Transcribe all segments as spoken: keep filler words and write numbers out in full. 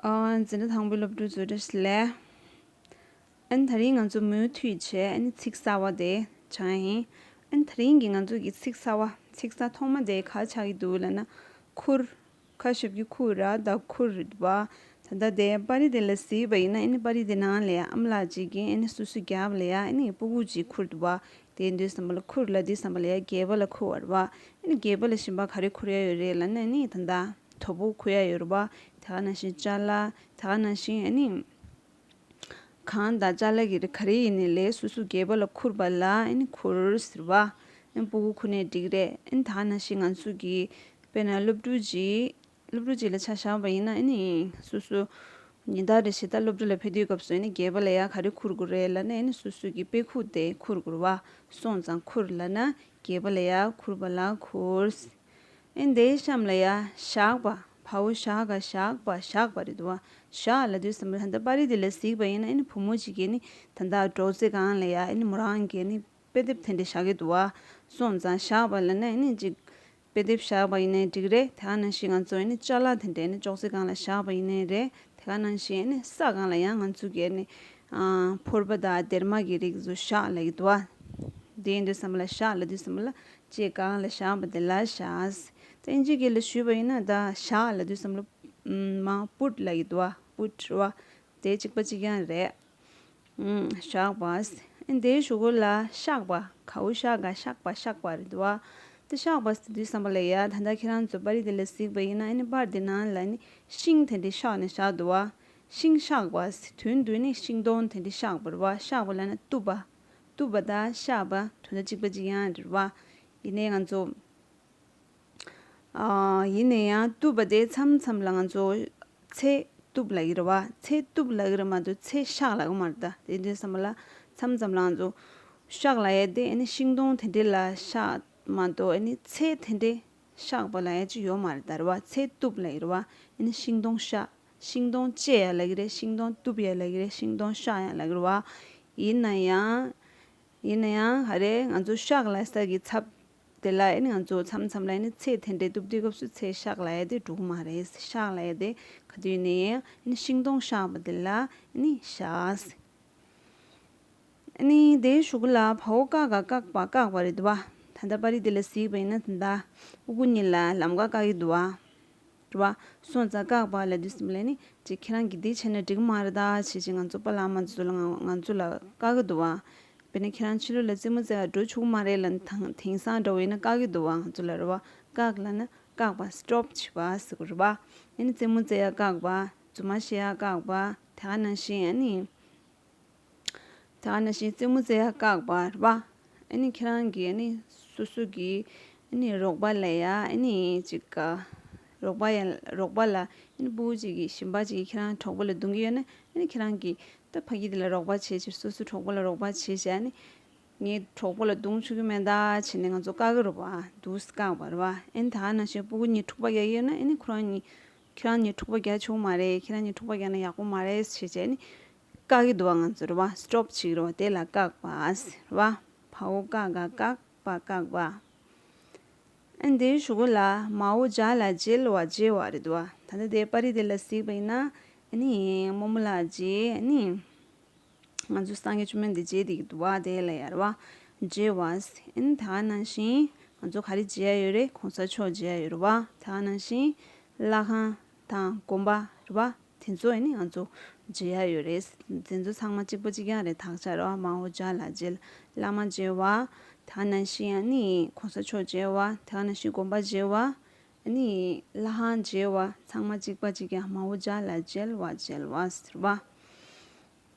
ཨ། འཛིན་གྲྭ་དང་པོའི་སློབ་ཕྲུག་ཚོ་བཀྲ་ཤིས་བདེ་ལེགས། ཨ་ནི་དེ་རིང་ང་ཚོ་མུ་མཐུད་བྱས་ཨ་ནི་ཚིག་གསར་བ་དེ་སྦྱང་ཡིན། ཨ་ནི་དེ་རིང་གི་ང་ཚོ་གི་ཚིག་གསར་བ་ཚིག་གསར་ཐོག་མ་དེ་ག་ཆགས་ཀྱི་འདུག་ལབ་ན། ཁུར། ཁ་ཞབས་ཀྱུ་ཁུ་ར་ད་ཁུར་རེད་པ། ད་ལྟ་དེ་པར་རིས་དེ་ལ་གཟིགས་པ་ཡིན་ན་ཨ་ནི་པར་རིས་དེ་ནང་ལ་ཡ་ཨ་མ་ལགས་ཅིག་གིས་ཨ་ནི་སོ་སོ་རྒྱབ་ལ་ཡ་ཨ་ནི་སྤུ་གུ་ཅིག་ཁུར་འདུག་པ། དེ་དུས་ཙམ་པ་ལ་ཁུར་ལབ་དུས་ཙམ་པ་ལ་ཡ་སྒལ་པ་ལ་ཁུར་བ་རེད་པ། ཨ་ནི་སྒལ་པ་ལ་གཞན་པ་ག་རེ་ཁུར་ཡ་ཡོད་རེད་ལབ་ན་ཨ་ནི་ད་ལྟ་དོ་པོ་ཁུར་ཡ་ཡོད་རེད་པ། དེ་ག་ནང་བཞིན་ཅ་ལག་དེ་ག་ནང་བཞིན་ཨ་ནི། གང་དང་ཅ་ལག་གི་རིགས་ག་རེ་ཡིན་ནའི་ལས་སོ་སོ་སྒལ་པ་ལ་ཁུར་བ་ལ་ཨ་ནི་ཁུར་ཟེར་བ། ཨ་ནི་སྤུ་གུ་ཁུར་ནའི་འགྲིག་རེད། ཨ་ནི་ད་ག་ནང་བཞིན་ང་ཚོ་གི་དཔེར་ན་སློབ་ཕྲུག་ཅིག་སློབ་ཕྲུག་ཅིག་ལ་ཆ་བཞག་པ་ཡིན་ན་ཨ་ནི་སོ་སོ་ཉིན་ལྟར་རེ་བཞིན་ད་སློབ་གྲྭ་ལ་ཕེབས་དུས་སྐབས་སུ་ཨ་ནི་སྒལ་པ་ལ་ཡ་ག་རེ་ཁུར་དགོས་རེད་ལབ་ན་ཨ་ནི་སོ་སོ་གི་དཔེ་ཁུག་དེ་ཁུར་དགོས་རེད་པ། སོང་ཙང་ཁུར་ལབ་ན་སྒལ་པ་ལ་ཡ་ཁུར་བ་ལ་ཁུར། ཨེ་འདིའི་གཤམ་ལ་ཡ་ཞག་པ། བའོ་ཞ་ག་ཞག་པ་ཞག་པ་རེད་འདུག་བ། ཞག་ལབ་དུས་ཙམ་པ་ད་ལྟ་པར་རིས་འདི་ལ་གཟིགས་པ་ཡིན་ན་ཨེ་ནི་བུ་མོ་གཅིག་གིས་ནི་ད་ལྟ་སྒྲོག་ཙེ་སྒང་ལ་ཡ་ཨེ་ནི་མོ་རང་གིས་ནི་དཔེ་དེབ་དེ་འདྲ་བཞག་གི་འདུག་བ། སོང་ཙང་ཞག་པ་ལབ་ན་ཨེ་ནི་ཅིག་དཔེ་དེབ་བཞག་པ་ཡིན་ནའི་འགྲིག་རེད། དེ་ག་ནང་བཞིན་ང་ཚོ་ཨེ་ནི་ཅ་ལག་དེ་འདྲ་ཨེ་ནི་ཅོག་ཙེ་སྒང་ལ་བཞག་པ་ཡིན་ནའི་རེད། དེ་ག་ནང་བཞིན་ཨེ་ནི་ས་སྒང་ལ་ཡང་ང་ཚོ་གིས་ཨེ་ནི་ཨ་ཕོར་པ་དང་སྡེར་མ་གི་རིགས་ཚོ་ཞག་ལབ་ཀྱི་འདུག་བ། དེ་ཡིན་དུས་ཙམ་པ་ལ་ཞག་ལབ་དུས་ཙམ་པ་ལ་ལྕེ་སྒང་ལ་བཞག་པ་དེ་ལ་ཞག། དེ་ཨིན་ཇི་སྐད་ལ་ཞུས་པ་ཡིན་ན་ད་ཞག་ལབ་དུས་ཙམ་པ་ལ་མ་པུཊ་ལབ་ཀྱི་འདུག་བ། པུཊ་རེད་བ། དེ་གཅིག་པ་གཅིག་རྐྱང་རེད། ཞག་པ། དེའི་གཞུག་གུ་ལ་ཤག་པ། གའུ་ཤ་ག་ཤག་པ་ཤག་པ་རེད་འདུག་བ། དེ་ཤག་པ་ཟེར་དུས་ཙམ་པ་ལ་ཡ་ད་ལྟ་ཁྱེད་རང་ཚོ་པར་རིས་དེ་ལ་གཟིགས་པ་ཡིན་ན་ཨ་ནི་པར་དེ་ནང་ལ་ནི་ཤིང་དེ་འདྲ་ཤག་ནས་བཞག་འདུག་བ། ཤིང་ཤག་པ་ཟེར་དོན་དུ་ནི་ཤིང་སྡོང་དེ་འདྲ་ཤག་པ་རེད་བ། ཤག་པ་ལབ་ན་གཏུབ་པ། གཏུབ་པ་དང་ཤག་པ་དོན་དག་གཅིག་པ་གཅིག་རྐྱང་རེད་བ། ཡིན་ནའི་ང་ཚོ། ཨ། ཡིན་ན་ཡང་གཏུབ་པ་དེ་མཚམས་མཚམས་ལ་ང་ཚོ་ཚེ་གཏུབ་ལབ་ཀྱི་རེད་བ། ཚེ་གཏུབ་ལབ་ཀྱི་རེད་མ་གཏོགས་ཚེ་ཤག་ལབ་ཀྱི་མ་རེད་ད། དེ་དུས་ཙམ་པ་ལ་མཚམས་མཚམས་ལ་ང་ཚོ་ཤག་ལབ་ཡ་དེ་ཨ་ནི་ཤིང་སྡོང་དེ་འདྲ་ལ་ཤག་མ་གཏོགས་ཨ་ནི་ཚེ་དེ་འདྲ་ཤག་པ་ལབ་ཡ་ཅིག་ཡོད་མ་རེད་ད་རེད་བ། ཚེ་གཏུབ་ལབ་ཀྱི་རེད་བ། ཨ་ནི་ཤིང་སྡོང་ཤག་ཤིང་སྡོང་བཅད་ཡ་ལབ་ཀྱི་རེད། ཤིང་སྡོང་གཏུབ་ཡ་ལབ་ཀྱི་རེད། ཤིང་སྡོང་ཤག་ཡ་ལབ་ཀྱི་རེད་བ། ཡིན་ན་ཡང་། ཡིན་ན་ཡང་ག་རེ་ང་ཚོ་ཤག་ལབ་ས་གི་ཚབ་དེ་ལ་ཨེ་ནི་ང་ཚོ་མཚམས་མཚམས་ལ་ཨེ་ནི་ཚེ་དེ་འདྲའི་གཏུབ་དུས་སྐབས་སུ་ཚེ་ཤག་ལབ་ཡ་དེ་འགྲིག་མ་རེད། ཤག་ལབ་ཡ་དེ་ག་དུས་ནས་ཨེ་ནི་ཤིང་སྡོང་ཤག་པ་དེ་ལ་ཨེ་ནི་ཤག་ཨེ་ནི་དེའི་གཞུག་གུ་ལ་བའོ་ཀ་ག་ཀག་པ་ཀག་པ་རེད་འདུག་བ། ད་ལྟ་པར་རིས་དེ་ལ་གཟིགས་པ་ཡིན་ན་ད་ལྟ་སྤུ་གུ་གཉིས་ལ་ལམ་ཀ་བཀག་གི་འདུག་བ། རེད་བ། སོང་ཙང་བཀག་པ་ལབ་དུས་ཙམ་པ་ལ་ནི་ཅིག་ཁྱེད་རང་གིས་འདི་བྱས་ན་འགྲིག་གི་མ་རེད་ད་བྱས་ཅིག་ང་ཚོ་པཱ་ལགས་མ་ཚོ་ལ་ང་ང་ཚོ་ལ་བཀག་གི་འདུག་བ། དཔེར་ན་ཁྱེད་རང་ཕྱི་ལོགས་ལ་རྩེད་མོ་རྩེ་ཡ་འགྲོ་ཆོག་གི་མ་རེད་ལབ་ན་དེང་དེང་སང་འདྲ་བོ་ཡིན་ན་བཀག་གི་འདུག་བ། ང་ཚོ་ལ་རེད་བ། བཀག་ལབ་ན་བཀག་པ་སི་ཊོབ་བྱེད་པ་ཟེར་དགོས་རེད་བ། ཨ་ནི་རྩེད་མོ་རྩེ་ཡ་བཀག་པ། རྫུན་མ་བཤད་ཡ་བཀག་པ། དེ་ག་ནང་བཞིན་ཨ་ནི། དེ་ག་ནང་བཞིན་རྩེད་མོ་རྩེ་ཡ་བཀག་པ་རེད་བ། ཨ་ནི་ཁྱེད་རང་གིས་ཨ་ནི་སོ་སོ་གི་ཨ་ནི་རོགས་པ་ལ་ཡ་ཨ་ནི་ཅིག་ག་རོགས་པ་ཡ་རོགས་པ་ལ་ཨ་ནི་སྤུ་གུ་ཅིག་གིས་གཞན་པ་ཅིག་གིས་ཁྱེད་རང་གྲོགས་པོ་ལ་རྡུང་གི་ཡོད་ན་ཨ་ནི་ཁྱེད་རང་གིས་ད་ཕ་གི་དེ་ལ་རོགས་པ་བྱེད་ཅིག་སོ་སོའི་གྲོགས་པོ་ལ་རོགས་པ་བྱེད་ཅིག་ཨ་ནི་ངའི་གྲོགས་པོ་ལ་རྡུང་ཆོག་གི་མེད་ད་བྱས་ནས་ང་ཚོ་བཀག་གི་རེད་བ། འདུག་སེ་བཀག་པ་རེད་བ། ཨ་ནི་དེ་ག་ནང་བཞིན་སྤུ་གུ་གཉིས་འཁྲུག་པ་རྒྱག་གི་ཡོད་ན་ཨ་ནི་ཁོ་རང་གཉིས་ཁྱེད་རང་གཉིས་འཁྲུག་པ་རྒྱག་ཆོག་མ་རེད། ཁྱེད་རང་གཉིས་འཁྲུག་པ་རྒྱག་ན་ཡག་པོ་མ་རེད་ཟེར་བྱས་ནས་བཀག་གི་འདུག་བ། ང་ཚོ་རེད་བ། སི་ཊོབ་བྱེད་ཀྱི་རེད་བ། དེ་ལ་བཀག་པ་ཟེར་བ། བའོ་ཀ་ག་བཀག་པ་བཀག་པ། ཨ་ནི་དེའི་གཞུག་གུ་ལ་མའོ་ཇ་ལ་མཇལ་བ་མཇལ་བ་རེད་འདུག་བ། ད་ལྟ་དེ་པར་རིས་དེ་ལ་གཟིགས་པ་ཡིན་ན་ཨ་ནི་རྨོ་མོ་ལགས་ཀྱིས་ཨ་ནི། ང་ཚོ་སངས་རྒྱས་བཅོམ་ལྡན་འདས་མཇལ་བསྡད་ཀྱི་འདུག་བ། དེ་ལ་ཡ་རེད་བ། མཇལ་བ། ཨ་ནི་དེ་ག་ནང་བཞིན་ང་ཚོ་ག་རེ་མཇལ་ཡ་ཡོད་རེད། གོང་ས་མཆོག་མཇལ་ཡ་ཡོད་རེད་བ། དེ་ག་ནང་བཞིན་ལྷ་ཁང་དང་དགོན་པ་རེད་བ། དེ་ཚོ་ཨ་ནི་ང་ཚོ་མཇལ་ཡ་ཡོད་རེད། དེ་ཚོ་ཚང་མ་གཅིག་པ་གཅིག་རྐྱང་རེད། དག་ཆ་རེད་བ། མའོ་ཇ་ལ་མཇལ། བླ་མ་མཇལ་བ། དེ་ག་ནང་བཞིན་ཨ་ནི་གོང་ས་མཆོག་མཇལ་བ། དེ་ག་ནང་བཞིན་དགོན་པ་མཇལ་བ། ཨ་ནི་ལྷ་ཁང་མཇལ་བ། ཚང་མ་གཅིག་པ་གཅིག་རྐྱང་། མའོ་ཇ་ལ་མཇལ་བ་མཇལ་བ་ཟེར་བ།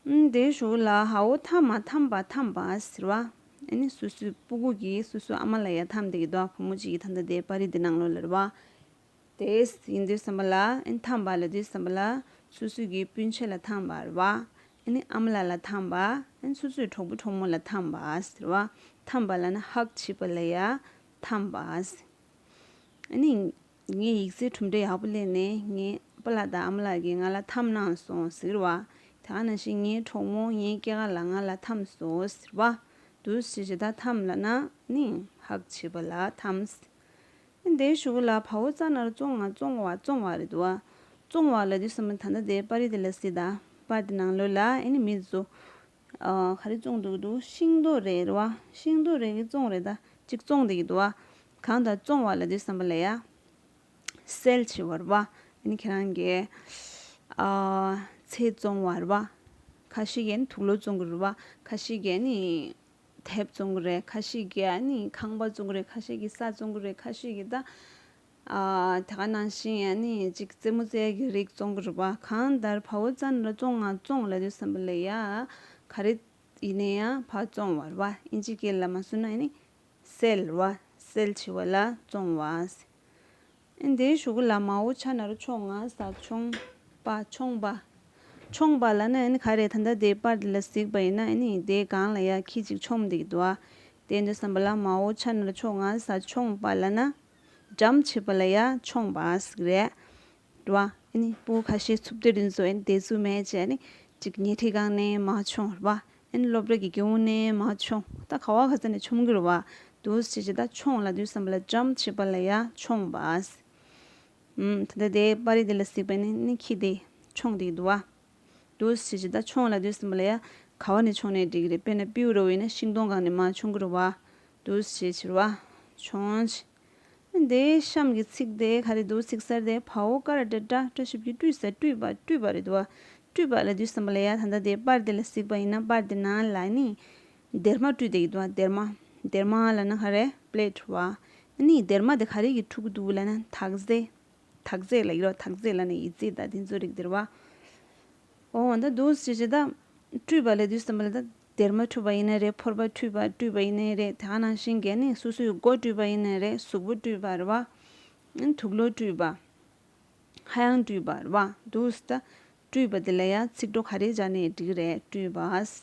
ཨུམ། དེའི་གཞུག་ལ་ཧའོ་ཐ་མ་འཐམས་པ་འཐམས་པ་ཟེར་བ། ཨ་ནི་སོ་སོའི་སྤུ་གུ་གིས་སོ་སོའི་ཨ་མ་ལ་ཡ་འཐམས་བསྡད་ཀྱི་འདུག་བ། བུ་མོ་གཅིག་གིས་ད་ལྟ་དེ་པར་རིས་དེ་ནང་ལོགས་ལ་རེད་བ། དེ་ཡིན་དུས་ཙམ་པ་ལ་ཨ་ནི་འཐམས་པ་ལབ་དུས་ཙམ་པ་ལ་སོ་སོ་གི་སྤུན་མཆེད་ལ་འཐམས་པ་རེད་བ། ཨ་ནི་ཨ་མ་ལགས་ལ་འཐམས་པ། ཨ་ནི་སོ་སོའི་གྲོགས་པོ་གྲོགས་མོ་ལ་འཐམས་པ་ཟེར་བ། འཐམས་པ་ལབ་ན་ཧག་བྱེད་པ་ལ་ཡ་འཐམས་པ་ཟེར། ཨ་ནི། ངས་ཡིག་ཚད་གྲུབ་འབྲས་ཡག་པོ་སླེབས་ནས་ངའི་པཱ་ལགས་དང་ཨ་མ་ལགས་ཀྱིས་ང་ལ་འཐམས་གནང་སོང་ཟེར་བ། དེ་ག་ནང་བཞིན་ངའི་གྲོགས་མོ་ངའི་སྐྱེས་སྐར་ལ་ང་ལ་འཐམས་སོང་ཟེར་བ། འདུག་སེ་བྱས་ད་འཐམས་ལབ་ན་ནི་ཧག་བྱེད་པ་ལ་འཐམས། ཨ་ནི་དེའི་གཞུག་ལ་བའོ་ཙ་ན་རོ་བཙོང་བ་བཙོང་བ་བཙོང་བ་རེད་འདུག་བ། བཙོང་བ་ལབ་དུས་ཙམ་པ་ད་ལྟ་དེ་པར་རིས་དེ་ལ་གཟིགས་དང་། པར་དེ་ནང་ལོགས་ལ་ཨ་ནི་མི་ཚོ་ཨ་ག་རེ་བཙོང་འདུག་འདུག་ཤིང་ཏོག་རེད་རེད་བ། ཤིང་ཏོག་རེད་གི་བཙོང་རེད། ད་ཅིག་བཙོང་བསྡད་ཀྱི་འདུག་བ། གང་ལྟར་བཙོང་བ་ལབ་དུས་ཙམ་པ་ལ་ཡ་སེལ་བྱེད་པ་རེད་བ། ཨ་ནི་ཁྱེད་རང་གི་ཨ་ཚལ་བཙོང་བ་རེད་བ། ཁ་ཤས་ཀྱིས་ཨ་ནི་དུག་ལོག་བཙོང་གི་རེད་བ། ཁ་ཤས་ཀྱིས་ཨ་ནི་དེབ་བཙོང་གི་རེད། ཁ་ཤས་ཀྱིས་ཨ་ནི་ཁང་པ་བཙོང་གི་རེད། ཁ་ཤས་ཀྱིས་ས་བཙོང་གི་རེད། ཁ་ཤས་ཀྱིས་ད་ཨ་དེ་ག་ནང་བཞིན་ཨ་ནི་ཅིག་རྩེད་མོ་རྩེ་ཡ་གི་རིགས་བཙོང་གི་རེད་བ། གང་ལྟར་ཕར་བོ་ཙ་ན་ར་བཙོང་ང་བཙོང་ལབ་དུས་ཙམ་པ་ལ་ཡ་ག་རེ་ཡིན་ན་ཡང་ཕར་བཙོང་བ་རེད་བ། ཨིན་ཇི་སྐད་ལ་མ་སོང་ན་ཨ་ནི་སེལ་རེད་བ། སེལ་བྱེད་པ་ལ་བཙོང་བ། ཨ་ནི་དེའི་གཞུག་གུ་ལ་མའོ་ཆ་ན་རོ་མཆོག་ང་ས་མཆོང་པ། མཆོང་པ། མཆོང་པ་ལབ་ན་ཨ་ནི་ག་རེ། ད་ལྟ་དེ་པར་དེ་ལ་གཟིགས་པ་ཡིན་ན་ཨ་ནི་དེའི་སྒང་ལ་ཡ་ཁྱི་གཅིག་མཆོངས་བསྡད་ཀྱི་འདུག་བ། དེ་འདྲ་བསམ་པ་ལ་མའོ་ཆ་ན་རོ་མཆོག་ང་ས་མཆོང་པ་ལབ་ན་འཇམ་བྱེད་པ་ལ་ཡ་མཆོང་པ་ཟེར་གི་རེད། རེད་བ། ཨ་ནི་སྤུ་གུ་ཁ་ཤས་འཚུབ་སྟེ་རིང་སོ་ཨ་ནི་དེ་ཚོ་མེད་ཅེས་ཨ་ནི་ཅིག་ཉལ་ཁྲིའི་སྒང་ནས་མར་མཆོངས་རེད་བ། ཨ་ནི་སློབ་གྲྭ་གི་སྒེའུ་ཁུང་ནས་མར་མཆོངས། ད་ག་བ་ག་ས་ནས་མཆོང་གི་རེད་བ། འདུག་སེ་བྱས་ད་མཆོངས་ལབ་དུས་ཙམ་པ་ལ་འཇམ་བྱེད་པ་ལ་ཡ་མཆོང་བ། ཨུམ། ད་ལྟ་དེ་པར་རིས་དེ་ལ་གཟིགས་པ་ནི་ནི་ཁྱི་དེ་མཆོངས་བསྡད་ཀྱི་འདུག་བ། འདུག་སེ་བྱས་ད་མཆོངས་ལབ་དུས་ཙམ་པ་ལ་ཡ་ག་བ་ནས་མཆོངས་ནའི་འགྲིག་གི་རེད། དཔེར་ན་སྤྲེའུ་ར་བ་ཡིན་ན་ཤིང་སྡོང་སྒང་ནས་མར་མཆོང་གི་རེད་བ། འདུག་སེ་བྱས་བྱས་རེད་བ། མཆོངས་བྱས། དེའི་གཤམ་གྱི་ཚིག་དེ་ག་རེ་འདུག་ཚིག་གསར་དེ་བའོ་ཀ་ར་ཏྲ་ཏྲ་བཀྲ་ཤིས་ཀྱིས་བཀྲུས་ས་བཀྲུས་པ་བཀྲུས་པ་རེད་འདུག་བ། བཀྲུས་པ་ལབ་དུས་ཙམ་པ་ལ་ཡ་ད་ལྟ་དེ་པར་དེ་ལ་གཟིགས་པ་ཡིན་ན་པར་དེ་ནང་ལ་ནི་སྡེར་མ་བཀྲུས་བསྡད་ཀྱི་འདུག་བ། སྡེར་མ། སྡེར་མ་ལབ་ན་ག་རེ་པླེ་ཊི་རེད་བ། ནི་སྡེར་མ་དེ་ག་རེ་གིས་འཁྲུ་གི་འདུག་ལབ་ན་དག་རྫས། དག་རྫས་ལབ་ཀྱི་རེད་བ། དག་རྫས་ལབ་ན་ཡི་ཙི་ད་དེ་ཚོ་རིགས་དེ་རེད་བ། འོ་ད་འདུག་སེ་བྱས་ད་བཀྲུས་པ་ལབ་དུས་ཙམ་པ་ལ་ད་སྡེར་མ་འཁྲུ་བ་ཡིན་ན་རེད། ཕོར་པ་འཁྲུས་པ་བཀྲུས་པ་ཡིན་ན་རེད། དེ་ག་ནང་བཞིན་གྱི་ནི་སོ་སོའི་མགོ་བཀྲུས་པ་ཡིན་ན་རེད། གཟུགས་པོ་བཀྲུས་པ་རེད་བ། དུག་ལོག་བཀྲུས་པ། ཧ་ཡང་བཀྲུས་པ་རེད་བ། འདུག་སེ་ད་བཀྲུས་པ་དེ་ལ་ཡ་ཚིག་གྲོགས་ག་རེ་སྦྱར་ནའི་འགྲིག་གི་རེད། བཀྲུས་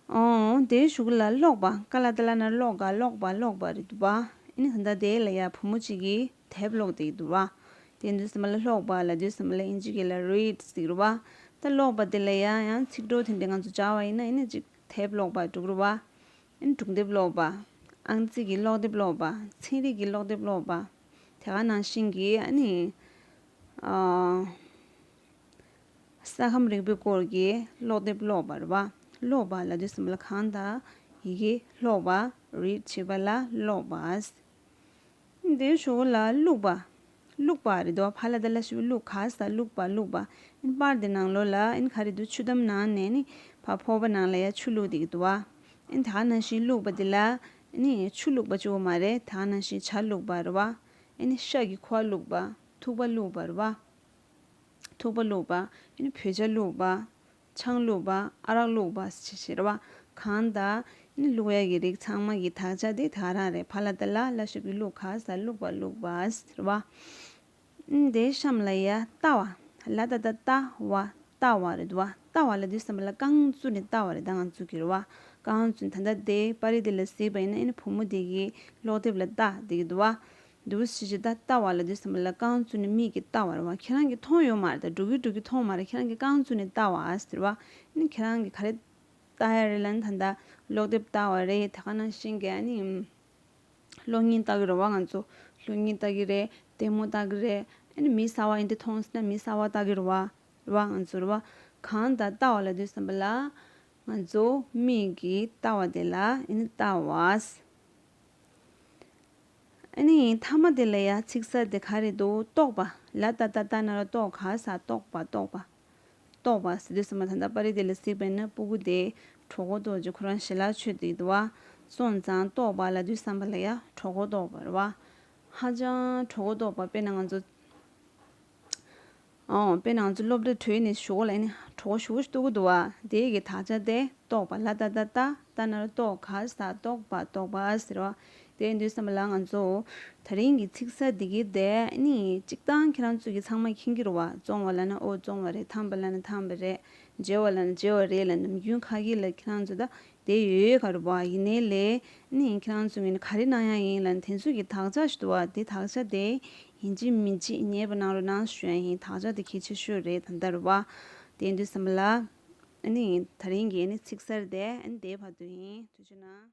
པ། ཨོ། དེའི་གཞུག་ལ་སློག་པ། ཀ་ལ་ཏ་ལ་ན་སློག་ག་སློག་པ་སློག་པ་རེད་འདུག་བ། ཨ་ནི་ད་ལྟ་དེ་ལ་ཡ་བུ་མོ་གཅིག་གིས་དེབ་ཀློག་བསྡད་འདུག་བ། དེ་འདུག་སེ་མ་ལ་སློག་པ་ལབ་དུས་སེ་མ་ལ་ཨིན་ཇི་སྐད་ལ་རིཌ་ཟེར་གི་རེད་བ། ད་སློག་པ་དེ་ལ་ཡ་ཡང་ཚིག་གྲོགས་དེ་འདྲ་ང་ཚོ་སྦྱར་བ་ཡིན་ན་ཨ་ནི་གཅིག་དེབ་ཀློག་པ་འགྲོ་གི་རེད་བ། ཨ་ནི་སྒྲུང་དེབ་ཀློག་པ། ཨང་རྩིས་ཀྱི་ཀློག་དེབ་ཀློག་པ། ཚན་རིག་གི་ཀློག་དེབ་ཀློག་པ། དེ་ག་ནང་བཞིན་གྱི་ཨ་ནི། ཨ། ས་ཁམས་རིག་པའི་སྐོར་གྱི་ཀློག་དེབ་ཀློག་པ་རེད་བ། ཀློག་པ་ལབ་དུས་སེ་མ་ལ་གང་ལྟར་ཡི་གེ་ཀློག་པ། རིཌ་བྱེད་པ་ལ་ཀློག་པ། དེའི་གཞུག་ལ་བླུགས་པ། བླུགས་པ་རེད་འདུག་བ། ཕ་ལ་ཏ་ལ་ཞབས་ཀྱུ་བླུགས་ག་ས་བླུགས་པ་བླུགས་པ། ཨ་ནི་པར་དེ་ནང་ལོགས་ལ་ཨ་ནི་ག་རེ་འདུག་ཆུ་དམ་ནང་ནས་ནི་ཕ་ཕོར་པ་ནང་ལ་ཡ་ཆུ་བླུགས་བསྡད་ཀྱི་འདུག་བ། ཨ་ནི་དེ་ག་ནང་བཞིན་བླུགས་པ་དེ་ལ་ཨ་ནི་ཆུ་བླུགས་པ་གཅིག་པོ་མ་རེད། དེ་ག་ནང་བཞིན་ཇ་བླུགས་པ་རེད་བ། ཨ་ནི་ཤ་གི་ཁུ་བ་བླུགས་པ། ཐུག་པ་བླུགས་པ་རེད་བ། ཐུག་པ་བླུགས་པ། ཨ་ནི་བོད་ཇ་བླུགས་པ། ཆང་བླུགས་པ། ཨ་རག་བླུགས་པ་ཞེས་བྱ་བ། གང་ལྟར་ཨ་ནི་བླུགས་ཡ་གི་རིགས་ཚང་མ་གི་དག་ཆ་དེ་དེ་ག་རང་རེད། ཕ་ལ་ཏ་ལ་ལ་ཞབས་ཀྱུ་བླུགས་ག་ས་བླུགས་པ་བླུགས་པ་ཟེར་བ། ཨ་ནི་དེའི་གཤམ་ལ་ཡ་ལྟ་བ། ལ་ཏ་བཏགས་ལྟ་བ། ལྟ་བ་རེད་འདུག་བ། ལྟ་བ་ལབ་དུས་སེ་མ་ལ་རྐང་བཙུགས་ནས་ལྟ་བ་རེད། ད་ང་ཚོ་གི་རེད་བ། རྐང་བཙུགས་ནས་ད་ལྟ་དེ་པར་རིས་དེ་ལ་གཟིགས་པ་ཡིན་ན་ཨ་ནི་བུ་མོ་དེ་གི་ཀློག་དེབ་ལ་ལྟ་བསྡད་ཀྱི་འདུག་བ། འདུག་སེ་བྱས་ད་ལྟ་བ་ལབ་དུས་སེ་མ་ལ་རྐང་བཙུགས་ནས་མིག་གིས་ལྟ་བ་རེད་བ། ཁྱེད་རང་གིས་མཐོང་ཡོད་མ་རེད། ད་འགྲོ་གི་འགྲོ་གི་མཐོང་མ་རེད། ཁྱེད་རང་གིས་རྐང་བཙུགས་ནས་ལྟ་བ་ཟེར་བ། ཨ་ནི་ཁྱེད་རང་གིས་ག་རེ་ལྟ་ཡ་རེད་ལབ་ན་ད་ལྟ་ཀློག་དེབ་ལྟ་བ་རེད། དེ་ག་ནང་བཞིན་གྱི་ཨ་ནི་གློག་བརྙན་ལྟ་གི་རེད་བ། ང་ཚོ་གློག་བརྙན་ལྟ་གི་རེད། ལྟད་མོ་ལྟ་གི་རེད། ཨ་ནི་མི་གསར་བ་ཡིན་དེ་མཐོང་སོང་ན་མི་གསར་བ་ལྟ་གི་རེད་བ། རེད་བ། ང་ཚོ་རེད་བ། གང་ལྟར་ལྟ་བ་ལབ་དུས་སེ་མ་ལ་ང་ཚོ་མིག་གིས་ལྟ་བ་དེ་ལ་ཨ་ནི་ལྟ་བ། ཨ་ནི་མཐའ་མ་དེ་ལ་ཡ་ཚིག་གསར་དེ་ག་རེ་འདུག་རྟོག་པ། ལ་ཏ་བཏགས་ལྟ་ན་རོ་རྟོ་ག་ས་རྟོག་པ་རྟོག་པ། རྟོག་པ་ཟེར་དུས་སེ་མ་ད་ལྟ་པར་རིས་དེ་ལ་གཟིགས་པ་ཡིན་ན་སྤུ་གུ་དེ་གྲོད་ཁོག་ལྟོགས་ཀྱི་ཁོ་རང་ཞལ་ལག་མཆོད་བསྡད་འདུག་བ། སོང་ཙང་རྟོག་པ་ལབ་དུས་སེ་མ་ལ་ཡ་གྲོད་ཁོག་ལྟོགས་པ་རེད་བ། ཧ་ཅང་གྲོད་ཁོག་ལྟོགས་པ། དཔེར་ན་ང་ཚོ། ཨོ། དཔེར་ན་ང་ཚོ་སློབ་གྲྭ་གྲོལ་ནས་ཞོགས་ལ་ཨ་ནི་གྲོད་ཁོག་ཞེ་པོ་ཅིག་ལྟོགས་ཀྱི་འདུག་བ། དེ་གི་དག་ཆ་དེ་རྟོག་པ། ལ་ཏ་བཏགས་ལྟ་ན་རོ་རྟོ་ག་ས་རྟོག་པ་རྟོག་པ་ཟེར་བ། དེ་ཡིན་དུས་སེ་མ་ལ་ང་ཚོ་ད་རིང་གི་ཚིག་གསར་འདི་གི་དེ་ཨ་ནི་སྤྱིར་བཏང་ཁྱེད་རང་ཚོ་གི་ཚང་མ་མཁྱེན་གྱི་རེད་བ། བཙོང་བ་ལབ་ན་ཨོ་བཙོང་བ་རེད། འཐམ་པ་ལབ་ན་འཐམ་པ་རེད། བརྗེ་བ་ལབ་ན་བརྗེ་བ་རེད་ལབ་ནམ་རྒྱུན་ཁ་སྐད་ལ་ཁྱེད་རང་ཚོ་ད་དེ་ཡོད་ཡོད་ག་རེད་བ། ཡིན་ནའི་ལས་ཨ་ནི་ཁྱེད་རང་ཚོ་ངས་ནི་ག་རེ་གནང་ཡ་ཡིན་ལབ་ན་དེ་ཚོ་གི་དག་ཆ་ཞིག་འདུག་བ། དེ་དག་ཆ་དེ་ཡིན་གཅིག་མིན་གཅིག་ཉན་པ་གནང་རོགས་གནང་ཞུ་ཡ་ཡིན། དག་ཆ་དེ་གལ་ཆེ་ཤོས་རེད་ད་ལྟ་རེད་བ། དེ་ཡིན་དུས་སེ་མ་ལ་ཨ་ནི་ད་རིང་གི་ཨ་ནི་ཚིག་གསར་དེ་ཨ་ནི་དེའི་བར་དུ་ཡིན། ཐུགས་རྗེ་གནང་།